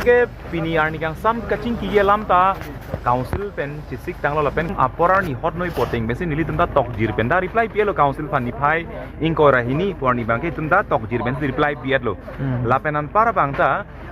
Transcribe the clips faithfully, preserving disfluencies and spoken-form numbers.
Ke pini arni kangsam kachingki alam ta council pen chesik tanglo lapen apor arni hot noi poteng pensi nelitum ta tokjir pen ta reply pi-etlo council aphan niphai ingkoi ra hini pu arni abangke itum ta tokjir pensi reply pi-etlo. Hmm. Lapen anpar abang ta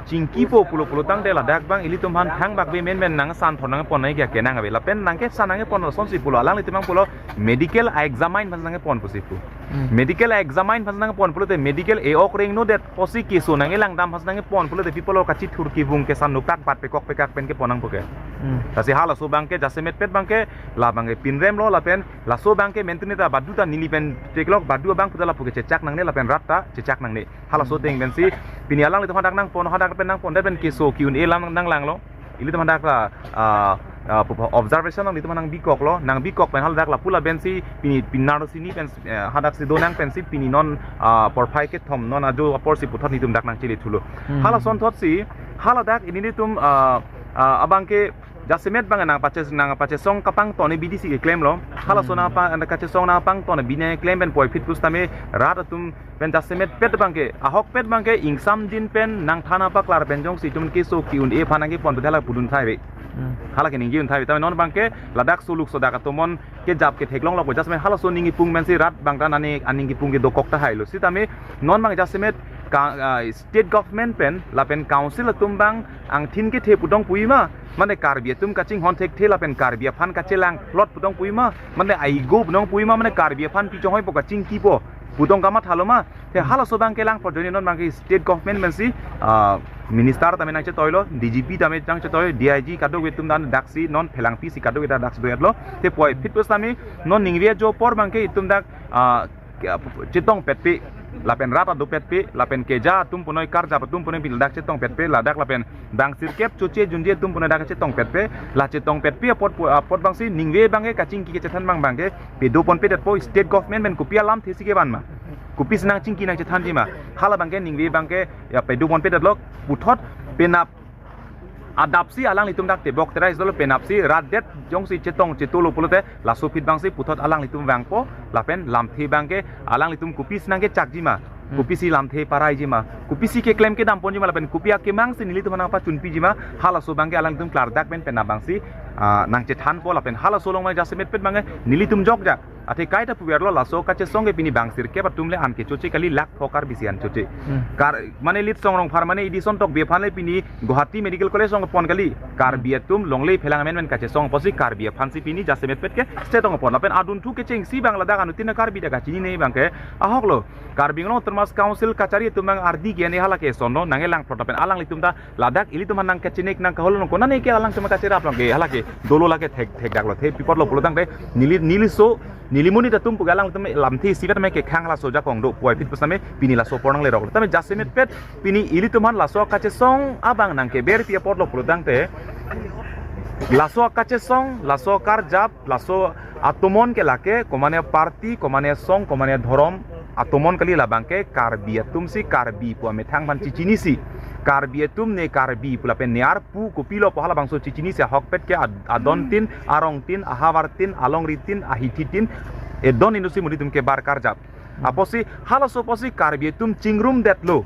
chingkipo pulo pulo tangte ladak abang ilitum aphan thangbak ave, men men nang santhor nangpon nangji ke nang ave lapen nangke san nangpon lasonsi pulo, alanglitum abang pulo medical examine aphan nangpon pusi pu. Hmm. Medical examine aphan nangpon pulote medical e-ok rengnodet pusi keso nanglangdam aphan nangpon pulote pi pulo, kachithur kevung kesan nuktak bat pekok pekak pen kepon nangpo ke. Hmm. Lasi halaso abangke jasemetpet abangke la abangke pinremlo lapen laso abangke mentri ta badu ta neli pen theklong, badu abang puta lapu ke chechak nangne lapen rat ta chechak nangne. Halaso ateng pensi pini alanglitum hadak nangpon, hadak pen nangpondet pen keso ki-un-e alam nanglanglo. Ilitum hadak la, ah, ah, pu-, observation nanglitum nangbikoklo, nangbikok pen haladak lapu lapensi pini pinarlo sini pen, eh, hadaksi donang pensi pini non, ah, porphai kethom non ajo aporsi puthot nelitum dak nangchele thulo. Hmm. Halason thotsi haladak nelitum, ah, ah, abangke jasemet abang nangpache, nangpachesong kapangton abidi si keklemlo. Halaso Hmm. nangpa-, kachesong nangpangton abidi klem pen puvoiphit pusitame rat atum pen jasemetpet abangke, ahokpet abangke ingsamjin pen nangthan apaklar pen jongsi itum keso ki-un-e aphan nangkepon pu hala pudun thai ave. Hmm. Hala keningje un thai ave. Tame non abangke ladak soluk sodak atomon kejap ketheklonglo pu jasemet halaso aning kipung pensi rat abang ta nani aning kipung kedokok tahailo. Sitame non abang jasemet ka, ah, state government pen lapen council atum abang angthin kethe pudong puima, mane Karbi atum kachinghon thekthe lapen Karbi aphan kachelang plot pudong puima, mane aigo pudong puima, mane Karbi aphan pi chonghoipo kachingkipo pudong kamathalo ma. Te halaso abangke lang porjoni non abangke state government pensi, ah, minister tame nangchetoilo, D G P tame nangchetoi, D I G kadokave atum dan daksi non phelangpi si kadokave ta daksi do-etlo. Te puvoiphit pusitame non ningve ajo apor abangke itum dak, ah, ke-, chetongpetpe lapen rat adopetpe lapen keja atum punoi karjap atum punoi pi ladak chetongpetpe ladak lapen bang sirkep choche junje atum punoi dak chetongpetpe, la chetongpetpe apot pu-, apot abangsi ningve abangke kachingki kachethan abang abangke pedoponpedetpo, state government pen kopi alamthe si kevan ma, kopisi nangchingki nangchethanji ma, hala abangke ningve abangke ya pedoponpedetlo, puthot penap adapsi alanglitum dak tebok terai solo penapsi rat det jongsi chetong chetulo pulote laso aphi abangsi puthot alanglitum vangpo lapen lamthe abangke alanglitum kopisi nangkechakji ma, Hmm. kopisi lamthe paraiji ma, kopisi keklem kedamponji ma lapen kopi akemangsi nelitum nangpachunpiji ma, halaso abangke alanglitum klardak pen penap abangsi, ah, nangchethanpo lapen halaso along ma jasemetpet abangke nelitum jokjak. Athe kaita puverlo laso kachesong ke pini bang sirkep atum le an kechoche kali, lakh pho Karbi si an choche. Hmm. Kar, mane Litsong Rongphar mane Edison Tokbi aphan le pini Guwahati Medical College along pon kali. Karbi atum longle phelang amen men kachesong pusi Karbi aphansi pini jasemetpet ke state along pon. Lapen adunthu kechengsi abang ladak anuttin Karbi ta kachinine abangke ahoklo. Karbi Anglong Autonomous Council kachari atum abang ardi ke-en hala ke sonlo nangkelang plot lapen alanglitum ta ladak ilitum aphan nangkachinek nangkahol nang konane ke alang cuma kachirap lang ke hala ke dolo lake thek thekdaklo, the pi apotlo pulo tangte neli, neliso neli monit atum pu ke alangtum lamthe isivet me kekhang halaso ajakong do puvoiphit pusitame pini laso apor nangleroklo. Tame jasemetpet pini ilitum aphan laso kachesong abang nangkeberpi apotlo pulo tangte laso kachesong, laso karjap, laso atomon ke lake komane party, komane song, komane dhorom atomon kali, labangke Karbi atumsi Karbi pu amethang aphan chichinisi. Karbi atum ne Karbi pu lapen ne arpu kopilo pu halabangso chichinisi, ahokpet ke ad-, adontin, arongtin, ahavartin, alongritin, ahithetin, edon inutsi monit atum kebar karjap. Apotsi halaso apotsi Karbi atum chingrumdetlo.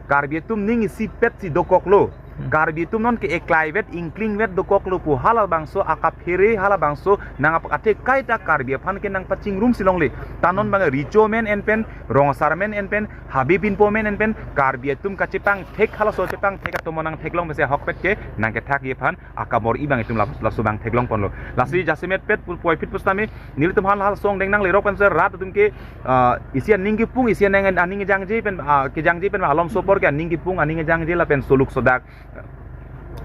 Karbi atum ning isipet si dokoklo. Hmm. Karbi atum non ke eklaivet ingklingvet dokoklo pu halabangso akaphere halabangso nang ap-, athe kaita Karbi aphan ke nangpachingrumsi longle. Ta non abang Recho amen en pen, Rongsar amen en pen, Habe Pinpo amen en pen, Karbi atum kachepangthek halaso chepangthek atomon nangtheklong pensi ahokpet ke nangkethakji aphan akabor-i abang itum la-, laso abang theklongponlo. Lasi jasemetpet pu-, puvoiphit pusitame nelitum aphan halaso angdeng nanglerok pensi rat atum ke, ah, isi aning kipung, isi aning, aning kejangje pen, ah, kejangje pen malomso apor ke aning kipung, aning kejangje lapen soluk sodak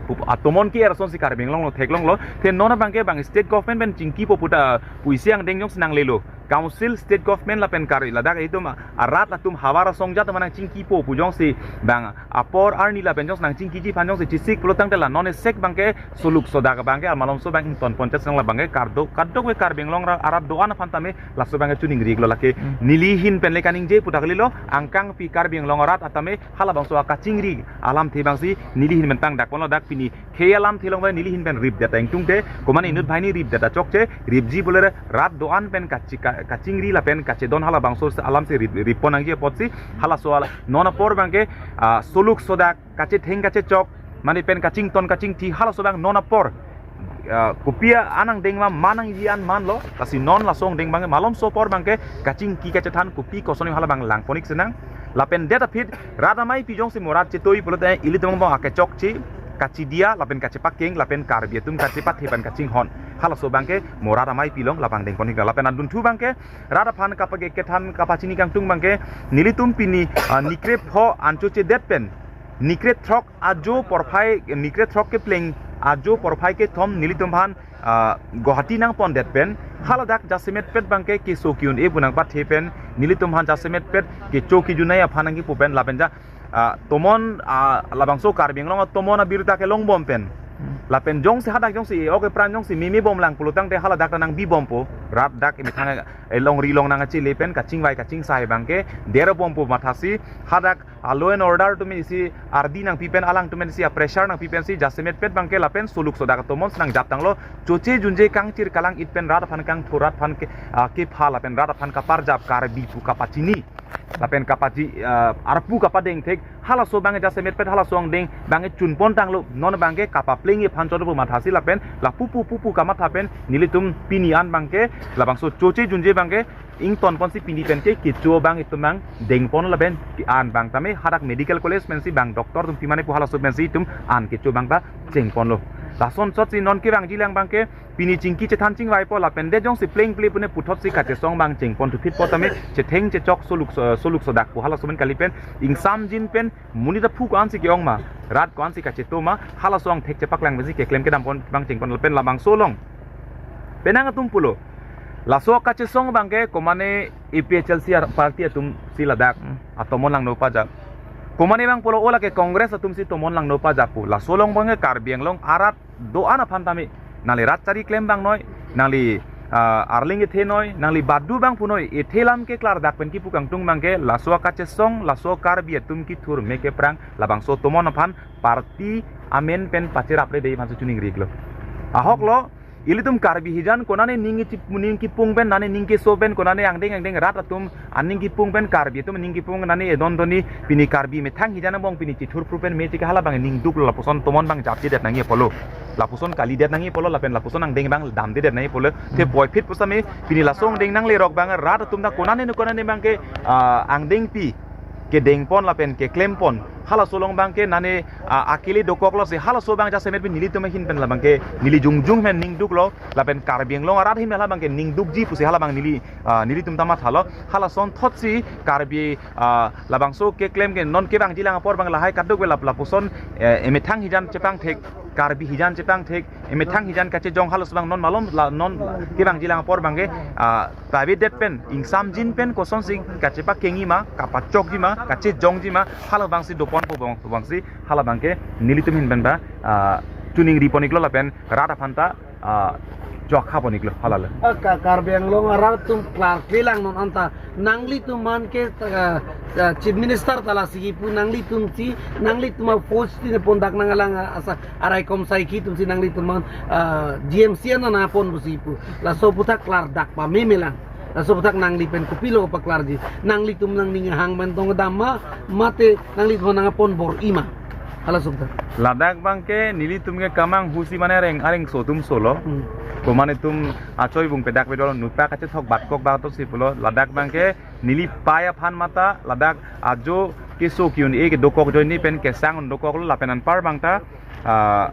pu-, atomon ke-er asonsi Karbi Anglong along theklonglo. The non abangke bang state government pen chingkipo pu ta pu isi angdeng jongsi nanglelo. Council, state government lapen Karbi ladak itum arat atum havar asong jat atum nangchingkipo pu jongsi bang apor arni lapen jongsi nangchingkiji aphan jongsi chesik pulo tangte la non esek abangke soluk sodak abangke amalomso abang ingtonponchot sang labangke kadok, kadokave Karbi Anglong ra-, arat do-an aphan tame laso abangke chuning riklo lake. Hmm. Neli ahin pen le kaningje pu ta kalilo, angkangpi Karbi Anglong arat atame halabangso akachingri alamthe abangsi neli ahin pen tangdakponlo, dak pini khei alamthe along bai neli ahin pen ripdet ta ingtungte, komane inut banghini ripdet ta chokche, ripji pulote rat do-an pen kachi-, ka-, kachingri lapen kachedon halabangso alamsi rip, rippon nangji apotsi, halaso ala, non apor abangke, ah, soluk sodak, kachetheng kachechok, mane pen kachington kachingthi halaso abang non apor, ah, kopi an angdeng ma, ma nangji an manlo, lasi non laso angdeng abang malomso apor abangke kachingki kachethan kopi koson hala abang langpon-ik sinang. Lapen det aphi rat ameipi jongsi morat chetoi pulote ilitum angbong akechokche, kachidia lapen kachepakeng lapen Karbi atum kachepathe pen kachinghon, halaso abangke morat ameipi along labang dengpon-ik. Lapen adunthu abangke rat aphan kapage kethan kapachini kangtung abangke nelitum pini, ah, nikre pho an chochedet pen nikre throk ajo porphai, nikre throk kepleng ajo porphai kethom nelitum aphan, ah, Guwahati nangpondet pen haladak jasemet pet abangke keso ki-un-e pu nangpathe pen nelitum aphan jasemet pet kecho kejunei aphan nangkipu pen lapen ja, ah, tomon, ah, labangso Karbi Anglong atomon abirta kelongbom pen. Lapen jongsi hadak jongsi e-ok epran jongsi meme bomlang pulotangte haladak ta nangbibompo. Rat dak emethang elongri along nangchele pen kachingvai kachingsai abangke derbompo mathasi hadak a law and order atum isi ardi nangpi pen alangtum isi a-pressure nangpi pensi jasemet pet abangke lapen soluk sodak atomon si nangjaptanglo. Choche junje kangchir kalang-it pen rat aphan kangthur, rat aphan ke, ah, kepha lapen rat aphan kaparjap Karbi pu kapachini lapen kapachi, ah, arpu kapadengthek halaso abangke jasemet pet halaso angdeng abangke chunpontanglo. Non abangke kapaplengji aphan chotpo mathasi lapen lapu pu pu pu kamatha pen nelitum pini an abangke labangso choche junje abangke ingtonponsi pini penke kecho abang itum abang dengpon lapen an abang tame hadak medical college pensi bang doctor atum pimane pu halaso pensi itum an kecho abang ta chengponlo. Lasonchotsi non kevangjilang abangke pini chingki chethan chingvaipo lapen det jongsi plengple pune puthotsi kachesong abang chengpon thuphitpo tame chetheng chechok soluk so-, soluk sodak pu halaso pen kali pen ingsamjin pen monit aphu ko-ansi ke-ong ma, rat ko-ansi kacheto ma, halaso angthek chepaklang pensi keklem kedampon abang chengpon lapen labangso along penang atum pulo. Laso kachesong abangke komane A P H L C ar-, party atumsi ladak, hmm, atomon langno pajak. Komane abang pulo o lake Congress atumsi tomon langno pajak pu. Laso along abangke Karbi Anglong arat do-an aphan tame nangli rat chari klem abang noi, nangli, ah, arling ethe noi, nangli badu abang pu noi, ethe lam keklardak pen kipu kangtung abangke laso kachesong, laso Karbi atum kethur me keprang labangso tomon aphan party amen pen pacheraprede aphansi choningri-iklo. Ahoklo, ilitum Karbi hijan konane ning ichip-, ning kipung pen, nane ning keso pen, konane angdeng angdeng rat atum aning kipung pen, Karbi atum aning kipung nane edon doni pini Karbi methang hijan angbong pini chithurphru pen mechik hala abang ningduklo, lapuson tomon abang japjedet nangji apotlo. Lapuson kalidet nangji apotlo lapen lapuson angdeng abang damdedet nangji apotlo. The, hmm, puvoiphit pusitame pini laso angdeng nanglerok abang rat atum ta konane nu konane abangke, ah, angdengpi kedengpon lapen keklempon. Halaso along abangke nane, ah, akele dokoklo si halaso abang jasemet pen nelitum ahin pen labangke neli jongjung pen ningduklo lapen Karbi Anglong arat ahin pen labangke ningdukji pusi hala abang neli, ah, nelitum ta mathalo. Halasonthotsi Karbi, ah, labangso keklem ke non kevangjilang apor abang lahai kadokave lap-, lapuson, eh, emethang hijan chepangthek, Karbi hijan chepangthek, emethang hijan kachejong halaso abang non malom la non kevangjilang apor abangke, ah, pavedet pen, ingsamjin pen kosonsi kachepakengji ma, kapachokji ma, kachejongji ma, hala abangsi doponpo abang, abangsi hala abangke nelitum ahin pen ta, ah, choningri pon-iklo lapen rat aphan ta, ah, jokha pon-iklo halalo. Ah, Ka-, Karbi Anglong arat atum klarklelang non anta nanglitum aphan ke, ah, ah, Chief Minister ta lasi kipu, nanglitum si, nanglitum a-force ti ne pondak nanglang, ah, asa araikom saikhi atumsi nanglitum aphan, ah, G M C an nangpon pusi pu. Laso aphuthak klardak pamemelang. Laso aphuthak nangli pen kopilo paklarji? Nanglitum nangning ahang pen tong dam ma, mate nanglitum nangpon bor-i ma? Halaso aphuthak. Ladak abangke nelitum ke kamanghusi mane areng, areng so atum solo. Hmm. Komane atum achoi bung pedak pedol nupa kachethok batkok bato si pulo. Ladak abangke neli pei aphan mata ladak ajo keso ki-un-e kedokok ajoine pen kesang un dokoklo lapen anpar abang ta, ah,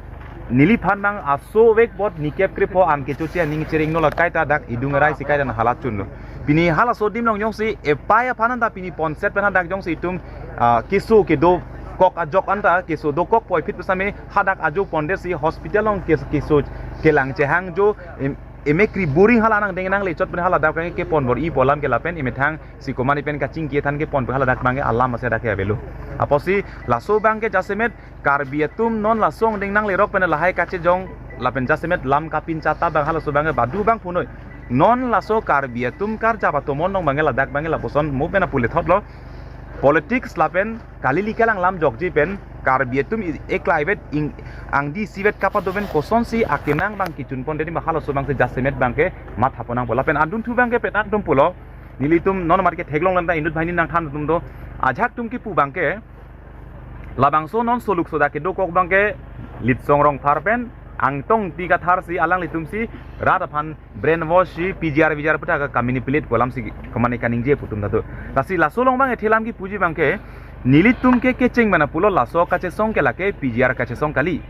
neliphan abang aso vek bot nikep krepho an kechoche aning chereng no la kaita dak idung arai si kaita nanghalat chunlo. Pini halaso adim along jongsi epei aphan anta pini ponset pen hadak jongsi itum, ah, keso kedokok ajok anta keso dokok puvoiphit pusitame hadak ajo pondet si hospital along kes-, keso kelang chehang jo em-, emekri boring hala nangdeng nanglechot pen hala dak kepon bor-ipo alam ke lapen emethang si komane pen kachingki than kepon pen hala dak abangke alam ase dak ke avelo. Apotsi laso abangke jasemet Karbi atum non laso angdeng nanglerok pen lahai kachejong lapen jasemet lam kapinchata abang halaso abangke badu abang pu noi. Non laso Karbi atum karjap atomon along abangke ladak abangke lapuson mo pen apule thotlo. Politics lapen kali likalang lam jokji pen Karbi atum i-, eklai vet ing-, angdi isivet kapado pen kosonsi akenang abang kechun pondet ma halaso abangsi jasemet abangke matha ponnangpo lapen adunthu abangke pen atum pulo. Nelitum non mat ke theklong lanta inut banghini nangthan atum do. Ajahak atum kipu abangke Labangso non soluk soda kedokok abangke Litsong Rongphar pen Angtong Ingti Kathar si alanglitum si rat aphan brainwash si P G R V G R puthot ka manipulate pu alam si komane kaningje pu atum ta do. Lasi laso along abang ethe alam kipuji abangke nelitum ke kecheng mana pulo laso kachesong ke lake P G R kachesong kali.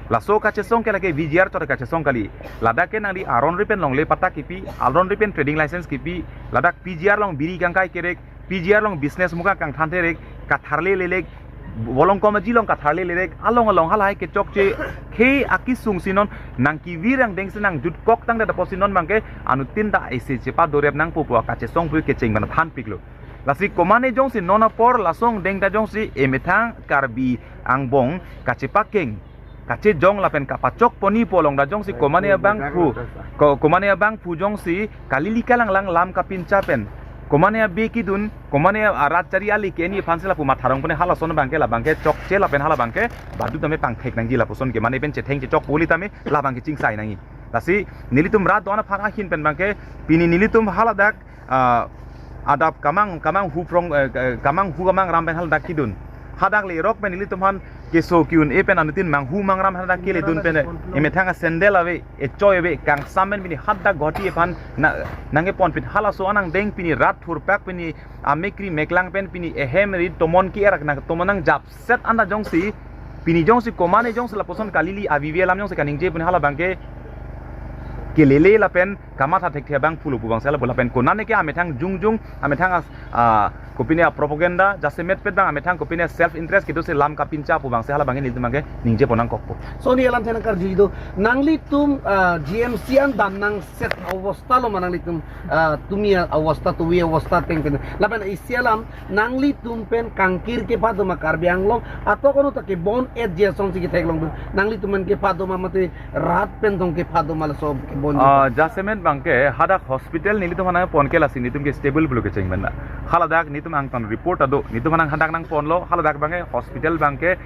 Laso kachesong ke lake V G R chot kachesong kali. Ladak ke nangli aron ripen longle patta kipi, aron ripen trading license kipi, ladak P G R along biri kangkai kerek, P G R along business muka kangthan terek, katharle lelek, volong komaji along katharle lelek, along along halahai kechokche, khei akesung si non nangkevir angdeng si nangjutkok tangdet apotsi non abangke anuttin ta isi chepadorep nangpo pu kachesong pu kecheng mana thanpiklo. Lasi komane jongsi non apor laso angdeng ta jongsi emethang Karbi angbong kachepakeng, kachejong lapen kapachokponji pu along ta jongsi komane abangphu, ko-, komane abangphu jongsi kalili kalanglang lam kapincha pen, komane abe kidun, komane arat chari ali ke-enji aphan si lapu matha rongpon halason abangke labangke chokche lapen halabangke badu tame pangthek nangji lapuson ke mane pen chetheng chechok puli tame labangke chingsai nangji. Lasi nelitum rat do-an aphan ahin pen abangke pini nelitum haladak, ah, adap kamang, kamang hu prong, eh, eh, kamang hu kamang ram pen haladak kidun. Hadak lerok pen nelitum aphan keso ki-un-e pen anuttin manghu mangram hadak keledun pen, eh, emethang asandal ave, echoi ave, kangsam pen pini hadak Guwahati aphan na, nangkeponpit halaso an angdeng pini rat thurpak pini amekri meklang pen pini ehem ri tomon ki erak nang tomon nangjapset anta jongsi pini jongsi komane jongsi lapuson kalili avivi alam jongsi kaningje puni halabangke kelele lapen kamatha thekthe abangphulo pu abangsi hala pu lapen konane ke amethang jongjong amethang as-, ah, kopine apropaganda jasemet pet abang amethang kopine self interest kedo si lam kapincha pu abangsi halabangke nelitum abangke ningje pon nangkokpo. Soni alam thena karju do nanglitum, ah, G M C an dam nangset awostha lo ma nanglitum, ah, tumi awostha tuwi awostha teng pen. Lapen isi alam nanglitum pen kangkir kepha do ma Karbi Anglong atok ono ta kebon-et ji asonsi ketheklong do. Nanglitum pen kepha do ma mate rat pen tong kepha do ma laso kebon-et. Ah, jasemet abangke hadak hospital nelitum aphan pon ke lasi nelitum ke stable pulo kecheng mena. Haladak nelitum angtan report ta do. Nelitum aphan hadak nangponlo. Haladak abangke hospital abangke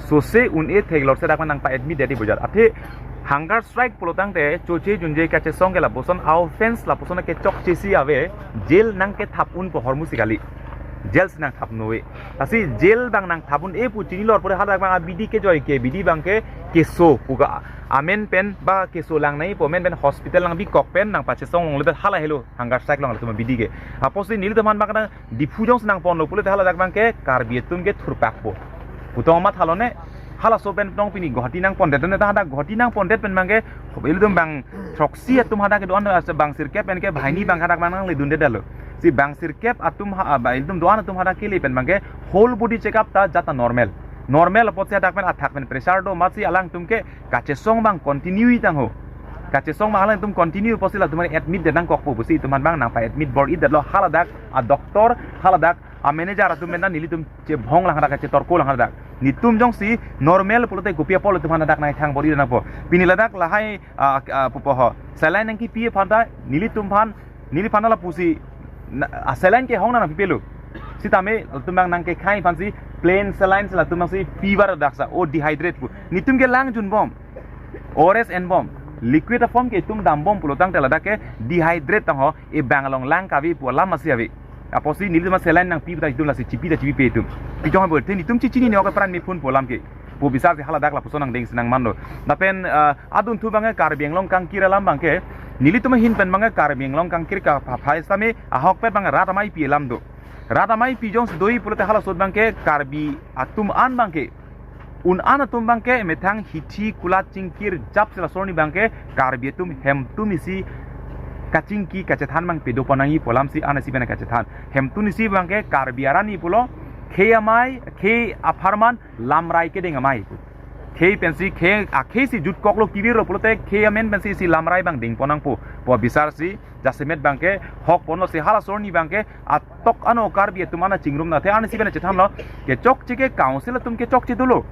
sose un-e theklor si dak nangpa-admit detji bujat. Athe hunger strike pulo tangte choche junje kachesong ke lapuson a-offence lapuson kechokche si ave jail nangkethap unpo hormu si kali. Jail si nangthap un-e. Lasi jail abang nangthap un-e pu chinilor pore hadak abang abidi kejoi ke bidi abangke keso pu ka amen pen ba keso lang nangji pu amen pen hospital nangbikok pen nangpachesong longle hala helo hunger strike longle atum abidi ke. Apotsi nelitum aphan abang kadang Diphu jongsi nangponlo pulote haladak abangke Karbi atum ke thurpakpo. Putong amat halone halaso pen tong pini Guwahati nangpondet ne ta hadak Guwahati nangpondet pen abangke ilitum bang throksi atum hadak kedo-an ase bang sirkep pen ke banghini abang hadak abang nangledunde detlo. Si bang sirkep atum ha, ah, ba ilitum do-an atum hadak kele pen abangke whole body checkup ta jat ta normal. Normal apotsi hadak pen athak pen pressure do amatsi alangtum ke kachesong abang continue-i tangho. Kachesong abang alangtum continue apotsi latum admit det nangkokpo pusi itum aphan abang nangpa-admit bor-i detlo haladak a-doctor haladak a-manager atum pen ta nelitum chebhong lang hadak chetorko lang hadak. Nelitum jongsi normal pulote kopi apot itum aphan hadak nangthang bor-i nangpo. Pini ladak lahai, ah, ah, pupo ho. Saline nangkipi aphan ta nelitum aphan neliphan lapusi na, ah, saline kehong nangpipelo. Sitame latum abang nangkekhai aphansi plain saline si latum abangsi pivar daksa o dehydrate pu. Nelitum ke langjunbom. O R S enbom. Liquid form ke itum dambom pulo tangte ladak ke dehydrate tangho, e bang along lang kave pu alam masi ave. Apotsi nelitum saline nangpi ta itum lasi chipi ta chipipe itum. Pijong ha bo te nelitum chichinine ok pran mephunpo alam ke. Pu bisar si haladak lapuson angdeng si nangmanlo. Lapen, ah, adunthu abangke Karbi Anglong kangkir alam abangke nelitum ahin pen abangke Karbi Anglong kangkir kaphaphai sitame ahokpet abang rat ameipi alam do. Rat ameipi jongsi do-i pulote halaso abangke Karbi atum an abangke un-an atum abangke methang hithi kulat chingkir jap si laso arni abangke Karbi atum hemtun isi kachingki kachethan abang pedopon nangji pu alam si anasi pen kachethan. Hemtun isi abangke Karbi arni pulo khei amei, khei apharman lamrai kedeng amei pu. Khei pensi khei akhei si jutkoklo kivirlo pulote khei amen pensi si lamrai abang dengpon nangpo. Pu bisar si jasemet abangke hokponlo si halaso arni abangke atok ano Karbi atum an chingrum na the anasi pen chethanlo. Kechokche ke council atum kechokche dolo.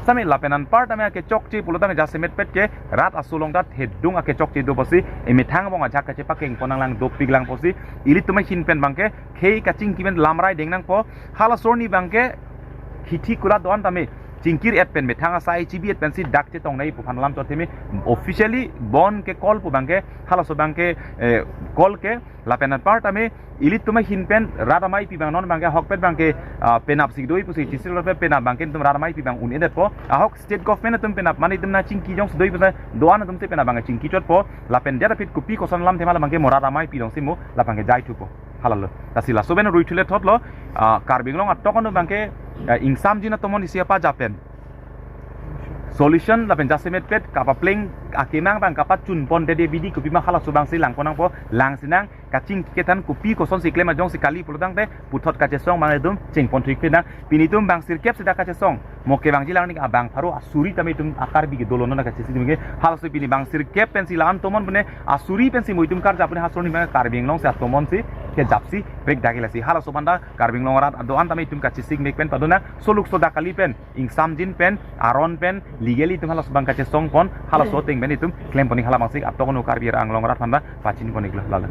Sitame lapen anparta me kechokche pulo tang jasemet pet ke rat aso along ta thedung akechokche do pusi emethang abang ajak kachepakengpon nanglang dopik lang pusi ilitum ahin pen abangke khei kachingki pen lamrai deng nangpo. Halaso arni abangke hithi kulat do-an tame chingkir et pen methang asai chibi et pensi dak chetong nangji pu aphan alam chot theme officially bon ke call pu abangke halaso abangke eh, call ke lapen anparta me ilitum ahin pen rat ameipi abang non abangke ahokpet abangke ah, penap si do-i pusi chisi lo pe penap abangke itum rat ameipi abang un-edetpo ahok state government atum penap mane itum nangchingki jongsi do-i pusi do-an atum si penap abangke chingki chotpo lapen det aphi kopi koson alam thema abangke mo rat ameipi alongsi mo la abangke jai thupo. Halalo. Lasi laso pen rui thule thotlo ah, Karbi Anglong atok anu abangke ah, ingsamjin atomon isi apa japen solution lapen jasemet pet kapapleng akemang abang kapachun pon dede abidi kopima halaso abangsi langpon nangpo langsinang kachingki kethan kopi kosonsi klem ajongsi kali pulotangte puthot kachesong abang itum chingpon thuik penang pini itum bang sirkep sida kachesong mo kevangji lang ning abang pharo asuri tame itum a-Karbi kedolo non kachesik ke halaso pini bang sirkep pensi la-an tomon pune asuri pensi mo itum karjap pune halaso ning abang Karbi Anglong si atomon si kejapsi break dagi lasi halaso aphan ta Karbi Anglong arat do-an tame itum kachesik mek pen padona soluk soda kali pen ingsamjin pen aron pen legally itum halaso abang kachesong pon halaso ateng pen itum klem pon ik hala abangsi atok anu Karbi Anglong arat aphan ta pachin pon iklo lalo.